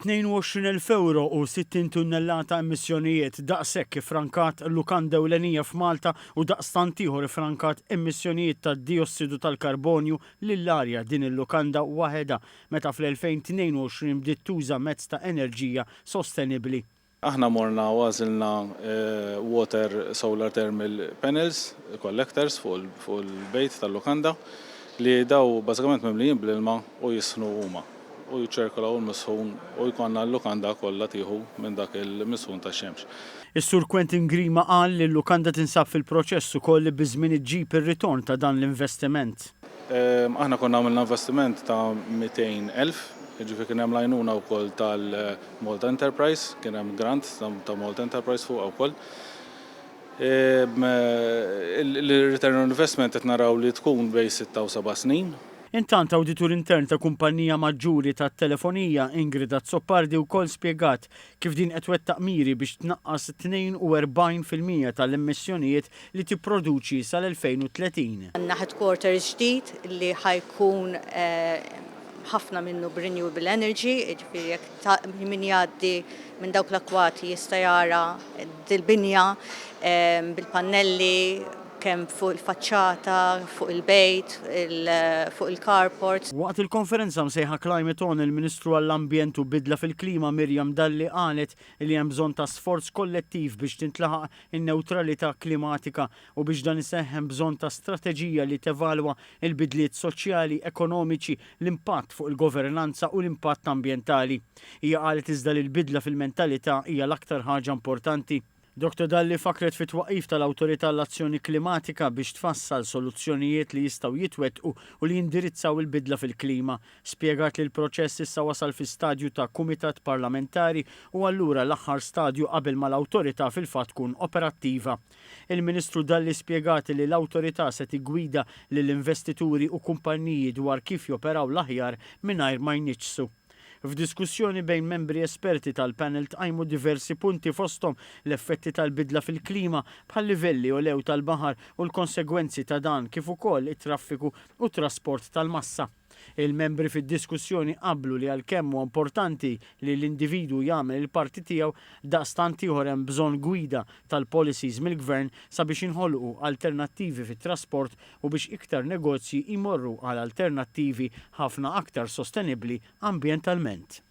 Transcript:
22,000 ewro u 60 tunnellata emissjonijiet, daqshekk iffrankat lukanda ewlenija f'Malta u daqstant ieħor iffrankat emissjonijiet ta' diossidu tal-karbonju lill-arja din il-lukanda waħedha meta fl-2022 bdiet tuża mezz ta' enerġija sostenibbli. Aħna morna u għażilna water solar thermal panels, collectors fuq il-bejt tal-lukanda li daw bażikament mimlijin bl-ilma u jisħnu huma u jiċċirkolaw il-misħun u jkollna l-lukanda kollha tieħu minn dak il-misħun tax-xemx. Is-Sur Quentin Grima qal li l-lukanda tinsab fil-proċess ukoll li biż-żmien iġġib ir-ritorn ta' dan l-investiment. Aħna konna għamilna investiment ta' 200,000, jiġifieri kien hemm l-għajnuna wkoll tal-Malta Enterprise, kien hemm grant ta' Malta Enterprise fuqha wkoll. Il-return on investment qed naraw li tkun bejn sitta u seba' snin. Intant, awditur intern ta' kumpanija maġġuri tat-telefonija, Ingrid Azzopardi wkoll spjegat kif din qed twettaq miri biex tnaqqas 42% tal-emissjonijiet li tipproduċi sal-2030. Għandna headquarters ġdid li ħa jkun ħafna minnu b'renewable energy, jiġifieri jekk min jgħaddi minn dawk l-akkwati jista' jara dil-binja bil-pannelli kemm fuq il-faċċata, fuq il-bejt, fuq il-carport. Waqt il-konferenza msejħa Climate On, il-Ministru għall-Ambjent u Bidla fil-Klima Miriam Dalli qalet li hemm bżonn ta' sforz kollettiv biex tintlaħaq in-newtralità klimatika u biex dan iseħħ hemm bżonn ta' strateġija li tevalwa l-bidliet soċjali, ekonomiċi, l-impatt fuq il-governanza u l-impatt ambjentali. Hija qalet iżda li l-bidla fil-mentalità hija l-aktar ħaġa importanti. Dottor Dalli fakkret fit-twaqqif tal-Awtorità għall-Azzjoni Klimatika biex tfassal soluzzjonijiet li jistgħu jitwettqu u li jindirizzaw il-bidla fil-klima. Spjegat li l-proċess issa wasal fi stadju ta' kumitat parlamentari u allura l-aħħar stadju qabel ma l-awtorità fil-fatt tkun operattiva. Il-Ministru Dalli spjegat li l-awtorità se tiggwida lill-investituri u kumpanniji dwar kif joperaw l-aħjar mingħajr ma jniġġsu. F'diskussjoni bejn membri esperti tal-panel tqajmu diversi punti fosthom l-effetti tal-bidla fil-klima bħal-livelli għolew tal-baħar u l-konsegwenzi ta' dan kif ukoll it-traffiku u t-trasport tal-massa. Il-membri fid-diskussjoni qablu li għalkemm huwa importanti li l-individwu jagħmel il-parti tiegħu, daqstant ieħor hemm bżonn gwida tal-policies mill-Gvern sabiex jinħolqu alternattivi fit-trasport u biex iktar negozji jmorru għal alternattivi ħafna aktar sostenibbli ambjentalment.